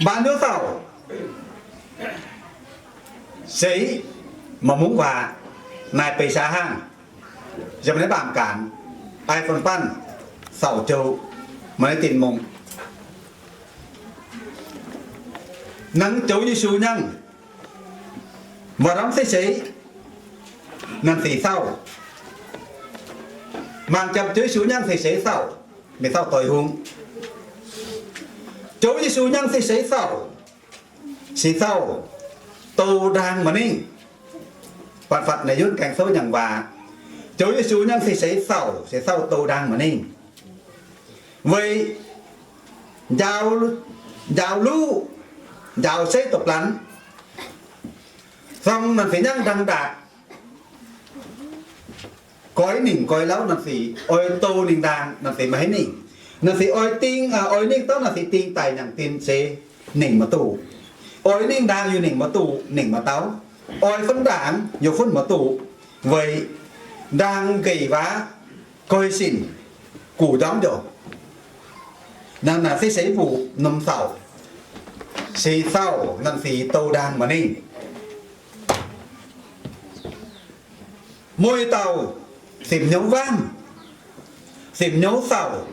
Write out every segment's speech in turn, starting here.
Mbaanx nyouv sauh, seix maaih mungv waac, naaic beic saax hnangv. Yiem naaiv mbaamh gaanx, ai fun-banh sauh joux maaih naaiv dinc mungh. Nangv joux Yesu nyangh, waac-ndorm seix-seix nanc sic sauh. Mangc jangx joux Yesu nyangh seix-seix sauh, mv baac sauh doix hung. Joux Yesu nyangh seix-seix sauh, se sauh douz-ndaang maaih ningh. Banh fatv naaiv yunh gaengh souv nyangc waac, joux Yesu nyangh seix-seix sauh, se sauh douz-ndaang maaih ningh. Weic njaaux, njaaux luv, njaaux seiv dopv-lanx, zorng nanc sic nyangv ndaang-ndaatc, goix ningc goix lauv nanc sic, oix douz ningh ndaang nanc sic maaih haaix ningh. Nanc sic oix ding, oix ningh dauh nanc sic ding daic nyanc din se ningc maiv duqv. Oix ningh ndaang yaac ningc maiv duqv, ningc maaih dauh. Oix funv ndaangc yaac funv maiv duqv, weic ndaang nqeic waac goix sinc guc ndormv njoux. Naaiv naaic se seix mbuoqc norm sauh, se sauh nanc sic douz-ndaang maaih ningh. Mueiz dauh fim-nyouv wangv, fim-nyouv sauh,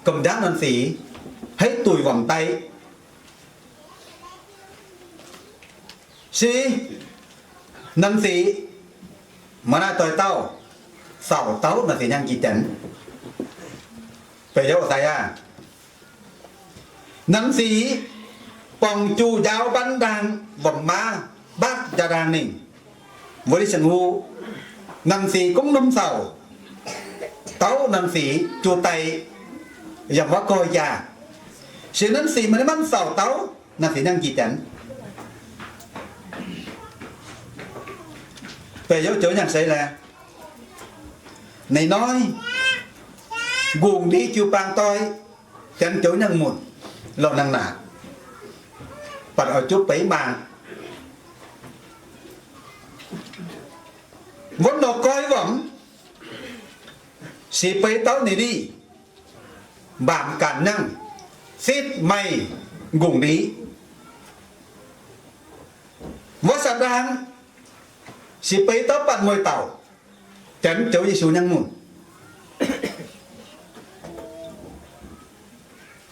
gomh njaatv nanc sic haiv duih wangc daic. Se nanc sic maaih naaiv doix dauh, sauh dauh nanc sic nyangh njiec janx. Beic yaac sai aqv. Nanc sic borngc juqc njaaux mbaanv ndaang, womc maav mbaatv njaa-ndaang ningh, wuov li saeng-huv, nanc sic gunv norm sauh, dauh nanc sic juqc daic yaac mv goih jaax. Se nanc sic maaih naaiv manv sauh dauh, nanc sic nyangh njiec janx. Beic yaac joux nyangh seix laeh. Naaiv hnoi ngongh ndiev jiu-baang doix, janx joux nyangh munc, lorh nangh naaic, baac oix juqv beiv maanh. Wuov norqc goiv wamv, six beiv dauh ninh ndiev mbaamh ganh nyangh, fitv maaih ngongh ndiev. Wuov saan ndaang, six beiv dauh banh mueiz dauh, janx joux Yesu nyangh munc.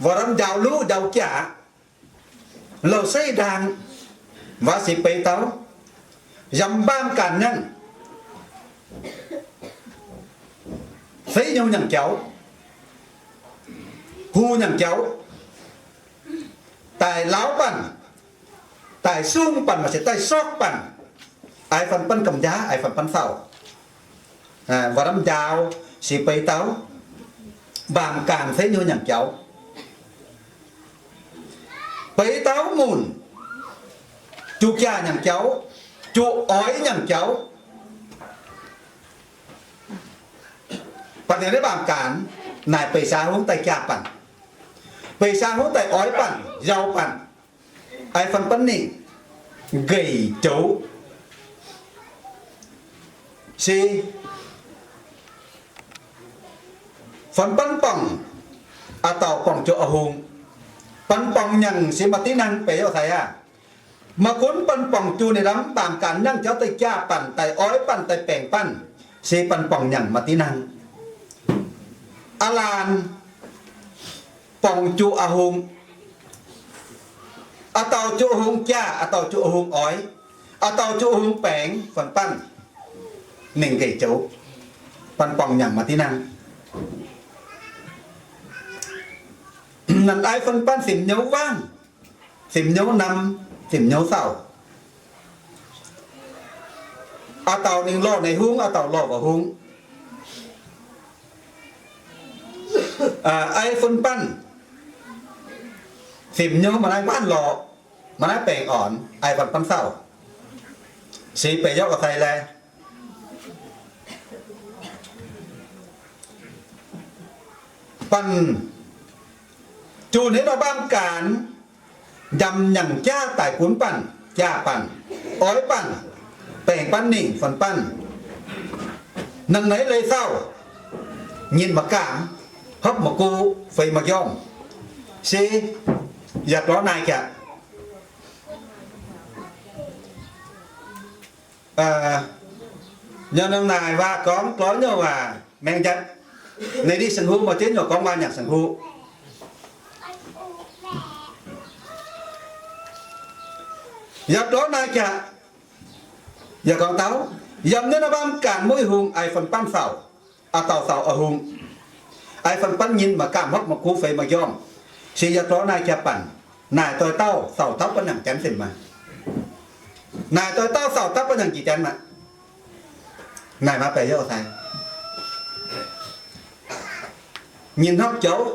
Waac-ndorm njaaux luv njaaux jaax, louh seiv ndaang, waac six beiv dauh, yaac mbaamh ganh nyangh, seiv nyouv nyangc jaux, hu nyangc jaux, daaih laauv banh, daaih sung banh, maaih se daaih sorqv banh, aix fun-banh gamh njaaux, aix fun-banh sauh. Waac-ndorm njaaux six beiv dauh, mbaamh ganh seiv nyouv nyangc jaux. Beiv dauh munc, juqc jaax nyangc jaux, juqc oix nyangc jaux. Baac ninh naaiv mbaamh ganh naaic beic saax hungh daaih jaax banh, beic saax hungh daaih oix banh, yaux banh, aix fun-banh ninh nqeic joux. Se fun-banh borngc, a'dauh borngc juqc a'hungh, banh borngc nyangc se maaih diqv nangh beic yaac sai aqv. Maaih gunv banh borngc juqc ninh ndorm mbaamh ganh nyangh jaux daaih jaax banh, daaih oix banh, daaih baengc banh, se banh borngc nyangc maaih diqv nangh. Aav laanh borngc juqc a'hungh, a'dauh juqc a'hungh jaax, a'dauh juqc a'hungh oix, a'dauh juqc a'hungh baengc fun-banh, ninh nqeic joux, banh borngc nyangc maaih diqv nangh. Naaic aix fun-banh fim-nyouv wangv, fim-nyouv namx, fim-nyouv sauh. A'dauh ninh lorh naaic hungh, a'dauh lorh wuov hungh. Aix fun-banh fim-nyouv maaih naaiv waanv lorh, maaih naaiv baengc orn, aix fun-banh sauh. Se beic yaac sai laeh. Banh juqc ninh nor mbaamh ganh, njamv nyangc jaax daic gunv banh, jaax banh, oix banh, baengc banh ninh fun-banh. Nangh naaiv leiz sauh, nyitv maiv gaamv, hopv maiv gu, feix maiv njormh. Se yaac lorz naaic jaax. Nyanc nangh naaic waac gorngv lorz nyouh waac maengx njanc. Ninh ndiev saeng-huv, maaih ziex nyungc gorngv waac nyanc saeng-huv. Yaac lorz naaic jaax, yaac gorngv taux, yiem naaiv norm baamh ganh mueiz hungh aix fan-banv faaux, a'dauh faaux a'hungh, aix fan-banv nyinh, maaih gaamh hopv, maaih kuv feix, maaih njormh. Se yaac lorz naaic jaax banh, naaic doix dauh faaux taux bun nangc janx fim maah? Naaic doix dauh faaux taux bun nangc jiex janx maah? Naaic maaih baeqc heuc sai. Nyinh hnopv jauv,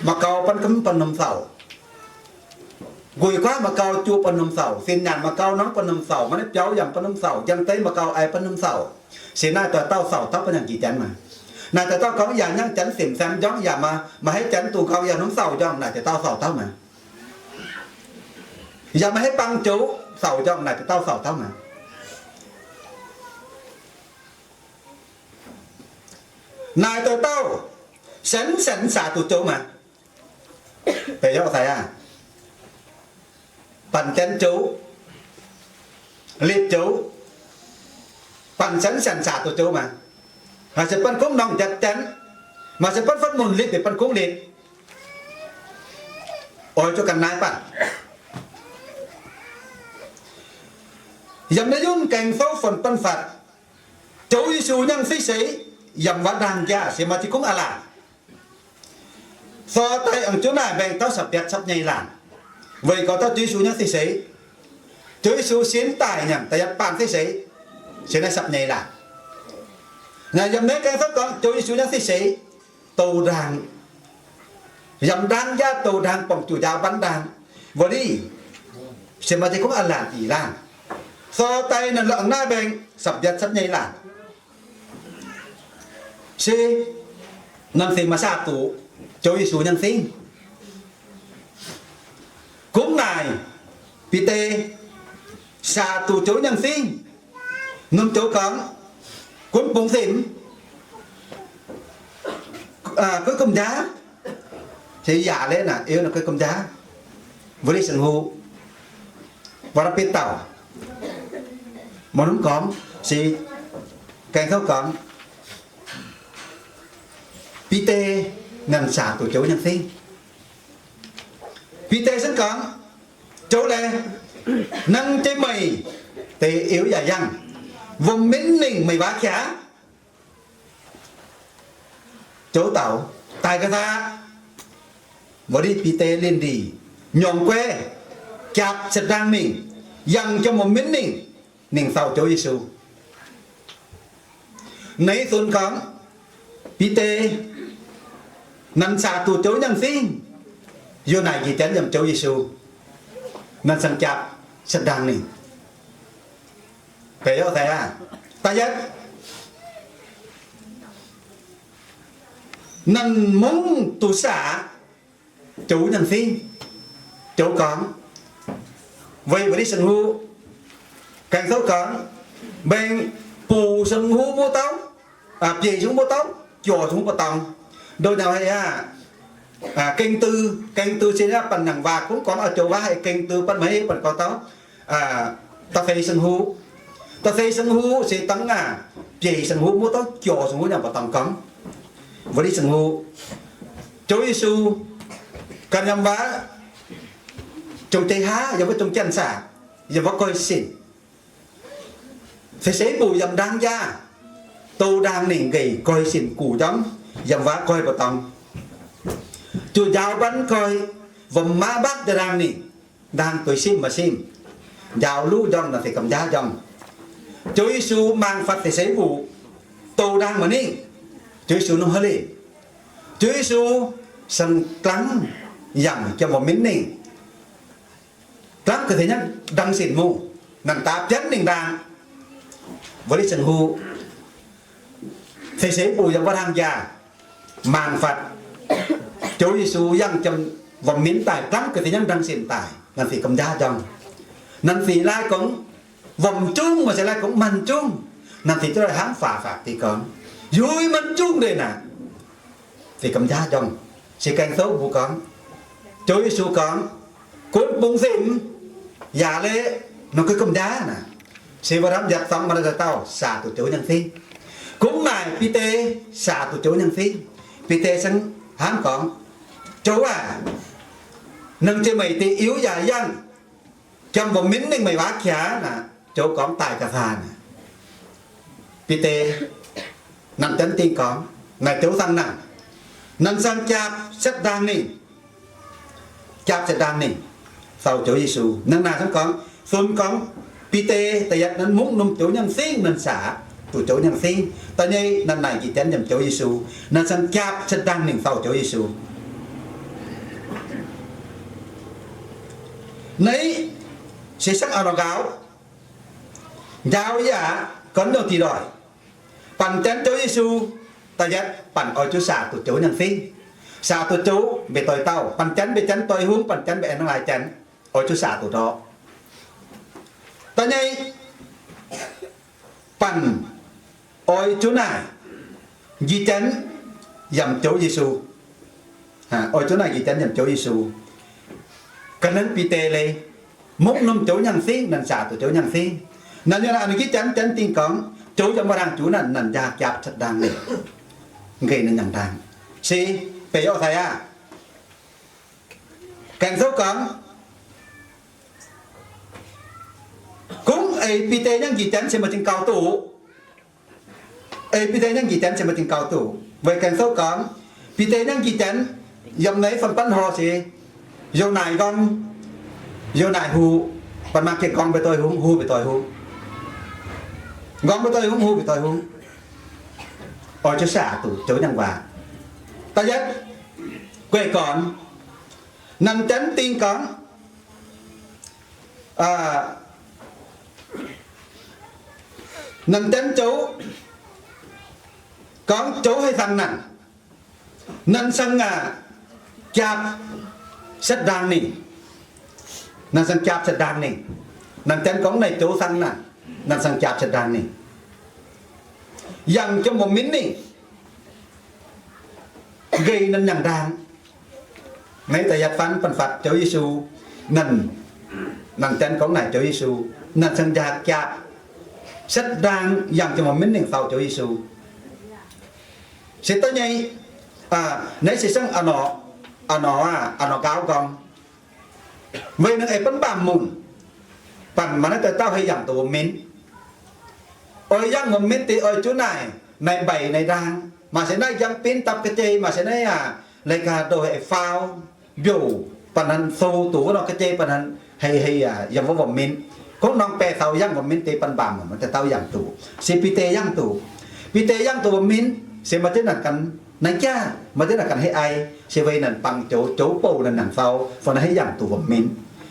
maaih gau bun gomv bun hnomv faaux. Nquih guaav maaih gau juoqv bun hnomv faaux. Fin-nyaanc maaih gau norm bun hnomv faaux. Maaih naaiv biauv yangh bun hnomv faaux. Njang-deiv maaih gau aix bun hnomv faaux. Se naaic doix dauh faaux taux bun nangc jiex janx maah? Naaic doix dauh gorngv yaac nyangv janx fim saeng njormh, yaac maaih, maaih haaix janx dungx gau yaac hnomv faaux njormh, naaic doix dauh faaux taux maah? Yaac maaih haaix bang joux faaux njormh, naaic doix dauh faaux taux maah? Naaic doix dauh senx senx saac duqv joux maah? Baeqc heuc sai aqv. Banh janx joux, litc joux, banh senx senx saac duqv joux maah? Maaih se bun gomv norm janx, maaih se bun fatv mun litc, bun gomv litc. Oix zuqc ganh naaiv banh. Yiem naaiv yunv gaeng fouv fun-banv fatv, Ziouv Yesu nyangv seix seix yiem wuov ndaang jaax se maaih ziex kungx aav laanh. Thor daaih aengx ziouc naaic mbaengx taux sapc biatc sapc nyeic laanh. Weic gorngv taux Ziouv Yesu nyangv seix seix. Ziouv Yesu sin daaih nyanc da'yietv baamh seix seix, se naaiv sapc nyeic laanh. Naaiv yiem naaiv gaeng fouv gorngv Ziouv Yesu nyangv seix seix, douz ndaang, yiem ndaang jaax douz ndaang, buangh juqc njaaux mbanv ndaang, wuov lic se maaih ziex kungx aav laanh, ih laanh. Thor daaih naaic lorqc naaiv mbaengx sapc biatc sapc nyeic laanh. Se norm fingx maaih saah duqv Ziouv Yesu nyangv singv. Gunv naaic, Bide, saah duqv Ziouv nyangv singv. Norm Ziouv gorngv, gunv bungx fim, gunv gomh njaaux, se yaac leiz naaic, eu naaic gunv gomh njaaux, wuov lic saeng-huv, wuov dauh Bide dauh, maaih norm gorngv se gaeng fouv gorngv, Bide, naaic saah duqv Ziouv nyangv singv. Bide se gorngv, Ziouv laeh, hnangv jeiv meih deix eu yaac yangh, wuom-minv ningh meih waac qaqv. Ziouv daux, daaih ga'naaiv, wuov lic Bide linh ndih, nyorngx guei, jaapv se ndaangc mingh, yangh jiem wuom-minv ningh, ninh faaux Ziouv Yesu. Naaiv zunc gorngv, Bide, naaic saah duqv Ziouv nyangv singv, yaac naaic njiec janx yiem Ziouv Yesu, naaic cingx jaapv se ndaangc ninh. Baeqc heuc sai aqv. Da'yietv, naaic mungv duqv saah Ziouv nyangv singv. Ziouv gorngv, weic wuov lic saeng-huv, gaeng fouv gorngv, mbaengx buc saeng-huv mbuo dauh, bieic saeng-huv mbuo dauh, joux saeng-huv mbuo dorngx. Ndoh nyaux haic aqv. Gengh dui, gengh dui se banh nangc waac gunv gorngv oix joux waac haih gengh dui banh meih banh gorngv dauh, da'feix saeng-huv. Da'feix saeng-huv se dangh aac, bieic saeng-huv mbuo dauh, joux saeng-huv nyei mbuo dorngx gorngv. Wuov lic saeng-huv, Ziouv Yesu ganh yiem wuov zong-jeiv haav, yiem wuov zong-jeiv saah, yiem wuov goiv sin. Seix seix mbuoqc yiem ndaang jaax, douz ndaang ningh nqeic goiv sin guqc njormh, yiem wuov goiv mbuo dorngx. Zuqc njaaux mbanv goiv, wuom-minv mbatv ndaang ningh, ndaang dueiv simv maaih simv, njaaux luv njormh naaic fih gamh nqa'haav njormh. Ziouv Yesu mangc fatv seix seix mbuoqc, douz ndaang maaih ningh, Ziouv Yesu nongc haaix lic? Ziouv Yesu cingx dangv yangh jiem wuom-minv ningh. Dangv ga'sie nyangv ndaang sin mungh, naaic daaih bianv ninh ndaang. Wuov lic saeng-huv, seix seix mbuoqc yiem wuov ndaang jaax, mangc fatv Ziouv Yesu yangh jiem wuom-minv daaih, dangv ga'sie nyangv ndaang sin daaih, naaic fih gamh nqa'haav njormh. Naaic fih laai gorngv wuom-zungv, maaih se laai gorngv maanc-zungv. Naaic fih jienv hnangv faaux faaux deix gorngv, yuiz maanc-zungv deix naaic, fih gamh nqa'haav njormh. Se gaeng fouv mbuo gorngv, Ziouv Yesu gorngv, gunv bungx fim, yaac leiz nor gunv gamh nqa'haav naaic. Se mbuo hnamv yietc fangx maaih dauh dauh saac duqv joux nyangh fingv. Gunv naaic Bide saac duqv joux nyangh fingv. Bide se hnamv gorngv, Joux aac, nengh jiex meih deix iuv yaac yangh, jomc mbuoqc minv ninh meih waac qaqv naaic, joux gorngv daaih ga'faanh. Bide nanc jienv dingh gorngv, naaic joux fangx naaic, nanc sangx jaapc setv ndaangc ninh, jaapc setv ndaangc ninh, faaux joux Yesu. Hnangv naaic hnangv gorngv, funx gorngv, Bide da'yietv nanv mungv norm joux nyangh fingv, nanc saac duqv joux nyangh fingv. Da'nyeic nanc naaic njiec janx yiem joux Yesu, nanc sangx jaapc setv ndaangc ninh faaux joux Yesu. Naaiv se sangv a'nor nqaaux, njaaux yaac gorngv nyei dic ndoih. Banh janx joux Yesu, da'yietv banh oix zuqc saac duqv joux nyangh fingv, saac duqv joux mbeix doix dauh. Banh janx mbeix janx doix hungh, banh janx mbeix aengx hnangv laaix janx, oix zuqc saac duqv ndorqc. Da'nyeic, banh oix zuqc naaic njiec janx yiem joux Yesu. Oix zuqc naaic njiec janx yiem joux Yesu. Ga'hnangv Bide leiz, mungv norm joux nyangh fingv, nanc saac duqv joux nyangh fingv. Nanc yaac a'hneiv njiec janx, janx dingh gorngv, joux yiem wuov ndaangc juv naaic, nanc njaaux jaapc setv ndaangc ninh, nqaih ninh nyangc ndaangc. Se beiv oix daaih aqv. Gaeng-Sou gorngv, gunv eix Bide nyangv njiec janx se maaih zingh gaux duqv. Eix Bide nyangv njiec janx se maaih zingh gaux duqv. Weic Gaeng-Sou gorngv, Bide nyangv njiec janx yiem naaiv fun-banv horh se, Yonaa nqorngv, Yonaa huv, banh maaih gengh nqorngv mbeix doix hungh, huv mbeix doix hungh. Nqorngv mbeix doix hungh, huv mbeix doix hungh. Oix zuqc saac duqv joux nyangv waac. Da'yietv, guei gorn, nanc janx dingh gorngv, nanc janx joux, gorngv joux haih fangx nanc, nanc sangx jaapc setv ndaangc ninh. Nanc sangx jaapc setv ndaangc ninh. Nanc janx gorngv naaic joux fangx nanc, nanc sangx jaapc setv ndaangc ninh, yangh jomc mba'minv ninh, nqaih nanc nyangc ndaangc. Naaiv da'yietv fun-banv fatv joux Yesu, nanc, nanc janx gorngv naaic joux Yesu, nanc sangx njaaux jaapc setv ndaangc yangh jomc mba'minv ninh faaux joux Yesu. Se da'nyeic, naaiv se sangv a'nor, a'nor, a'nor nqaaux gorngv, weic naaiv eix bun mbaamh munc, banh maaih naaiv dauh dauh haih yangh duqv mba'minv. Oix yangh mba'minv deix oix zuqc naaic, naaic mbaic naaic ndaang. Maaih se naaiv njang bin dapv ga'jei, maaih se naaiv aac, lai gaax ndoh haih faaux, mbiouh banh hanc sou duqv wuov nor ga'jei banh hanc, haih, haih yiem wuov mba'minv. Gorngv norm baeqc faaux yangh mba'minv deix banh mbaamh munc maaih dauh dauh yangh duqv. Se Bide yangh duqv. Bide yangh duqv mba'minv se maaih jienv naaic ganh naaiv jaav, maaih jienv naaic ganh haih ai, se weic nanc bangc joux, joux bouh nanc nyangc faaux, fai naaiv haih yangh duqv mba'minv.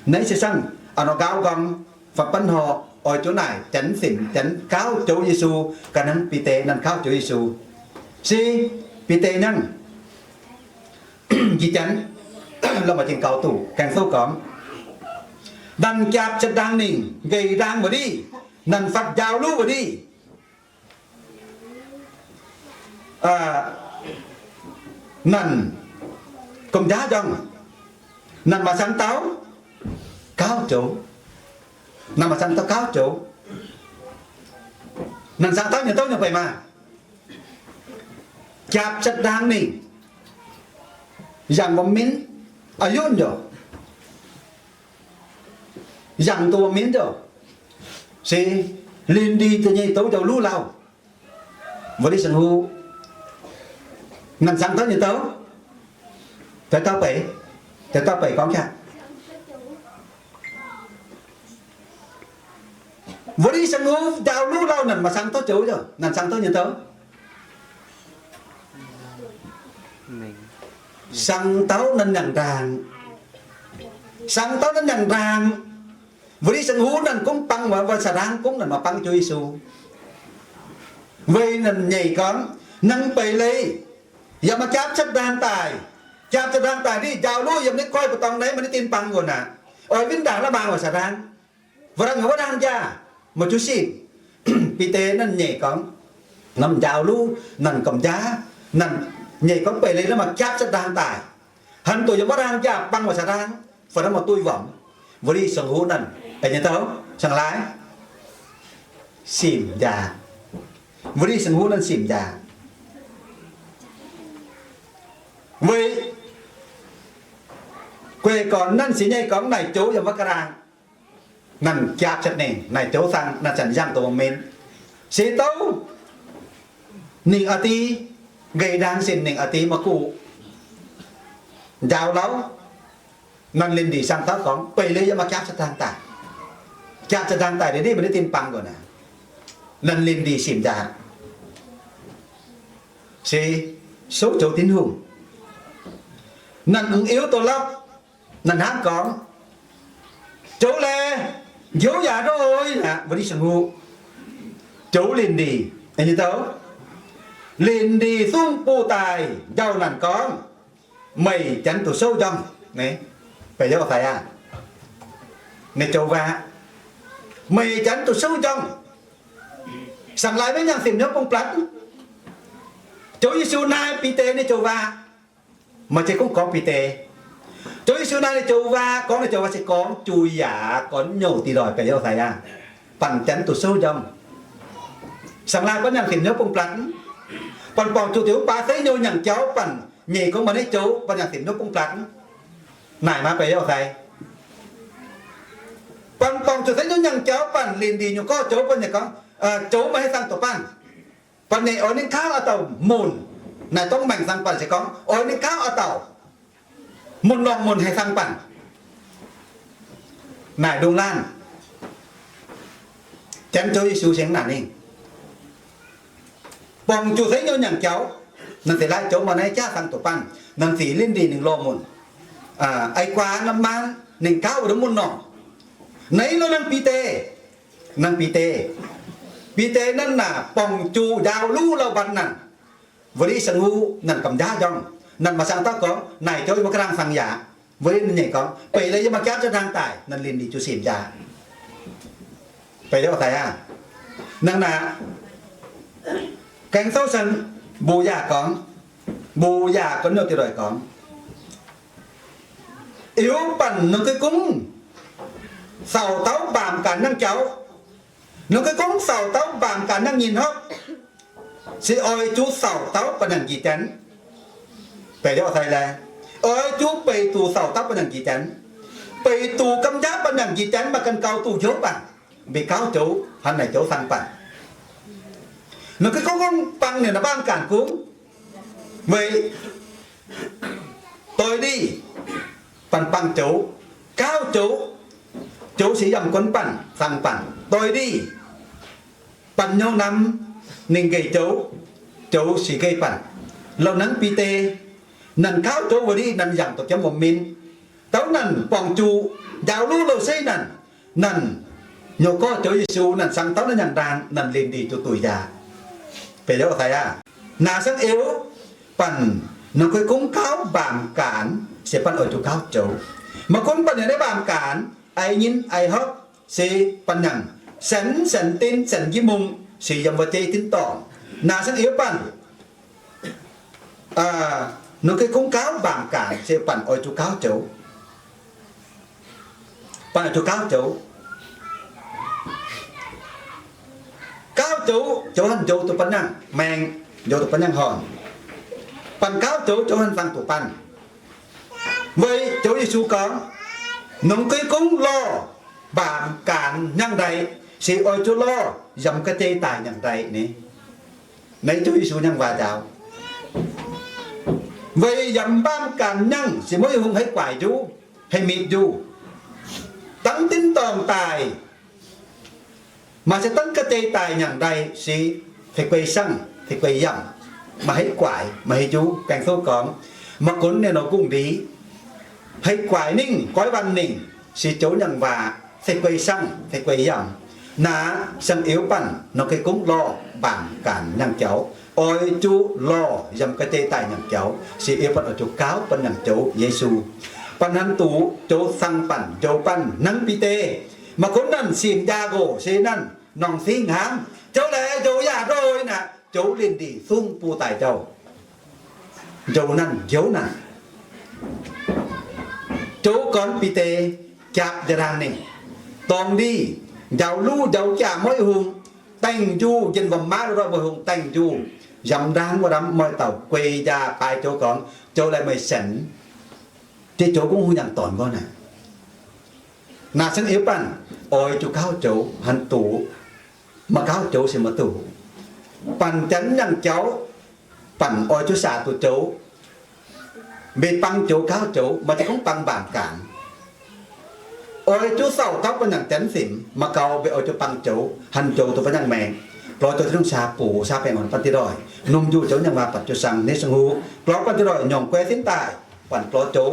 Naaiv se sangv a'nor nqaaux gorngv, fun-banv horh oix zuqc naaic janx sienx, janx gaauv joux Yesu, ga'hnangv Bide nanc gaauv joux Yesu. Se Bide nyangv njiec janx, la'maah jiex gaux duqv. Gaeng-Sou gorngv, nanc jaapc setv ndaangc ninh, nqaih ndaangc wuov diuh, nanc fatv njaaux luv wuov diuh, nanc gomh njaav njorngh, nanc maaih cang dauh gauh joux, nanc maaih cang dauh gauh joux, nanc cang dauh nyei douv nyei beic maah, jaapc setv ndaangc ninh, yangh mba'minv, a'yunv njoux, yangh duqv mba'minv njoux, se linh ndie da'nyeic douv njoux luv lauh. Wuov diuh saeng-huv, nanc cang dauh nyei douv, deix dauh beic, deix dauh beic gorngv qaqv, wuov diuh saeng-huv njaaux luv lauh nanc maaih cang dauh joux njoux, nanc cang dauh nyei douv, cang dauh nanc nyangc ndaangc, cang dauh nanc nyangc ndaangc. Wuov diuh saeng-huv nanc gunv bang waac, waac saax ndaangc gunv nanc maaih bang joux Yesu. Weic nanc nyeic gorngv, hnangv beic leiz yaac maaih jaapv setv ndaangc daaih. Jaapv setv ndaangc daaih ndiev njaaux luv yiem naaiv goiv mbu'ndongx naaiv maaih naaiv dinh bang wuonc aqv. Oix win ndaangc la'maah waac saax ndaangc. Wuov ndaangc, wuov ndaangc jaax, maaih zuqc sipv. Bide nanc nyeic gorngv, nanc njaaux luv, nanc gomh njaav, nanc nyeic gorngv beic leiz la'maah jaapv setv ndaangc daaih. Hanc doqc yiem wuov ndaangc jaax bang waac saax ndaangc, fai hnangv maaih duqv wangc. Wuov diuh saeng-huv nanc, beic nyei douv, cang laai, simc njaanc. Wuov diuh sanh huv naaiv simc njaanc. Weic guei gorn naaiv se nyei gorngv naaic joux yiem wuov ga'naaiv, naaic jaapv zatv nengh, naaic joux zaangc naaic zanc yangh doqc min, se douv ninh a'di nqeic ndaang sin, ninh a'di maiv guv njaaux lauh. Naaic linh ndih sang taux gorngv beic leiz yiem maaih jaapv zatv ndaang daaih, jaapv zatv ndaang daaih ndiev maiv dinh bang gorn aqv. Naaic linh ndih simc njaanc se souv joux Tin-Hungh. Naaic m'diuh doz-lapv naaic hnangv gorngv, joux laeh njoux yaac ndoih aqv, wuov diuh sanh huv, joux linh ndih, linh ndih zungv buv daaih njaaux naanc gorngv, meih janx duqv souv njormh. Naaiv joux waac, meih janx duqv souv njormh. Saangv laai maiv nyaanh simc hnyouv bung blatc. Zoux Yesu naaiv Bide nyei joux waac, maaih zeiz gorngv gorngv Bide. Zoux Yesu naaiv nyei joux waac, gorngv nyei joux waac se gorngv juiz yaac gorngv nyouh dih loih baeqc youh daic aqv. Banh janx duqv souv njormh. Saangv laai maiv nyaanh simc hnyouv bung blatc. Banh borngc zuqc deix wuov baac seix nyouh nyaangc jauv banh nyeic gorngv maaih nyei joux banh nyaanh simc hnyouv bung blatc. Naaic maaih baeqc youh daic. Banh borngc zuqc seix nyouh nyaangc jauv banh linh ndih nyungc gorx joux banh nyei gorngv, joux maaih haaix dangh doqc banh. Banh nyeic oix ninh gauh a'dauh munc. Naaic dongh maengc zaangc banh se gorngv oix ninh gauh a'dauh munc lorngh munc haaix dangh banh. Naaic ndongc laanh janx zoux Yesu se naaic ninh borngc zuqc seix nyouh nyaangc jauv, naaic se laaix joux maaih naaiv jaav dangh doqc banh, naaic zic linh ndih ninh lorngh munc. Eix guaax norm maan ninh gauh wuov munc lorngh. Naaiv lorh naaiv Bide, naaiv Bide. Bide naaiv naaic borngc zuqc njaaux luv lauh mbatc naanc. Wuov diuh sanh huv naanc gamh nzaav njormh. Naanc maaih saangv dauh gorngv naaic joux yiem wuov ga'naaiv fangx yaac. Wuov diuh nyeic gorngv beic leiz yiem maaih jaapv zatv ndaang daaih, naanc linh ndih zuqc simc njaanc. Baeqc youh daic aqv. Naaiv naaic gaeng souv sanh mbuo yaac gorngv, mbuo yaac gorngv nyouh diuh doic gorngv, iuv banh nongc gui gungv sauc dauh mbaamc gaanc nyangh jauv. Nongc gui gungv sauc dauh mbaamc gaanc nyangh nyinh hopv, se oix zuqc sauc dauh banh nyaanh njiec janx. Baeqc youh daic laeh, oix zuqc beic zuqc sauc dauh banh nyaanh njiec janx, beic zuqc gamh nzaav banh nyaanh njiec janx maaih ganh gaux duqv hnyouv banh, mbenc gauv joux, hnangv naaic joux zaangc banh. Nongc gui gungv bang ninh naaiv mbaamc gaanc gungv, weic doix ndih banh bang joux, gauv joux, joux se yangh gunv banh zaangc banh. Doix ndih banh nyouv namx ninh nqeic joux, joux se nqeic banh. Lorh naaiv Bide, naanc gauv joux wuov ndih naanc yangh doqc jienv wuom-min. Dauh naanc borngc zuqc njaaux luv louh seix naanc, naanc nyouv gorx joux Yesu naanc saangv dauh naaiv nyaangh ndaang, naanc linh ndih zuqc duic njaaux. Baeqc youh daic aqv. Naaiv saangv iuv banh nongc gui gungv gauv mbaamc gaanc se banh oix zuqc gauv joux. Maaih gunv banh yaac naaiv mbaamc gaanc, aiv nyinh aiv hopv, se banh nyaanh senx senx din senx njiec mungh, se yiem wuov jeiv tin-dorngh. Naaiv saangv iuv banh nongc gui gungv gauv mbaamc gaanc se banh oix zuqc gauv joux. Banh oix zuqc gauv joux. Gauv joux, joux hanc njoux duqv banh nyaanh maengx, njoux duqv banh nyaanh horngh. Banh gauv joux, joux hanc zaangc duqv banh. Weic joux Yesu gorngv, nongc gui gungv lorh mbaamc gaanc nyangv ndaix, se oix zuqc lorh yiem ga'jei daaih nyangv ndaix ni. Naaiv joux Yesu nyangv waac njaaux. Weic yiem mbaamc gaanc nyangv se mueiz hungh haih guaix njuov, haih mitc njuov. Dangv tin-dorngh daaih, maaih se dangv ga'jei daaih nyangv ndaix se fei guei sangv, fei guei yamh, maaih haih guaix, maaih haih njuov. Gaeng souv gorngv, maaih gunv ninh nor gungv ndie haih guaix ninh, goiv waanh ninh, se joux nyangv waac fei guei sangv, fei guei yamh. Naaiv saangv iuv banh nor gui gungv lorh mbaamc gaanc nyangv jauv, oix zuqc lorh yiem ga'jei daaih nyangv jauv, se iuv banh oix zuqc gauv banh nyangv joux Yesu. Banh hnangv duqv joux zaangc banh, njoux banh hnangv Bide. Maaih gunv naanc simc njaaux nqox se naanc norm singv hnangv, joux laeh njoux yaac ndoih naaic, joux linh ndih zungv buo daaih njaaux. Njoux naanc njoux naanc. Joux gorn Bide jaapv njaaux ndaang ninh, dorngc ndih njaaux luv njaaux jaax mueiz hungh, Dengh njuh, njien-ngomc maiv lo doic, mbuo hungh dengh njuh. Yamc ndaang wuov ndamv, muoz-doic guei njaah baaix joux gorngv, joux laih meih sienx, dieh joux gunv hungh yangh dornc nqorngv naaic. Naaic se iu banh, oix zuqc gauh joux hanc duqv, maiv gauh joux se maiv duqv. Banh janx yangh jauv, banh oix zuqc saac duqv joux. Mbenc bang joux gauh joux, maaih ziex gorngv bang mbaanc gaax. Oix zuqc sauh gauh banh yangh janx simx, maiv gauh mbenc oix zuqc bang joux, hanc joux duqv banh yangh maengc. Lorz joux Tin-Hungh saax buoz saax baengh orn banh dieh doic, longc njuh joux nyangc waac banh joux sang neiv sang huv, lorz banh dieh doic nyorngc guai sin daaih, banh lorz joux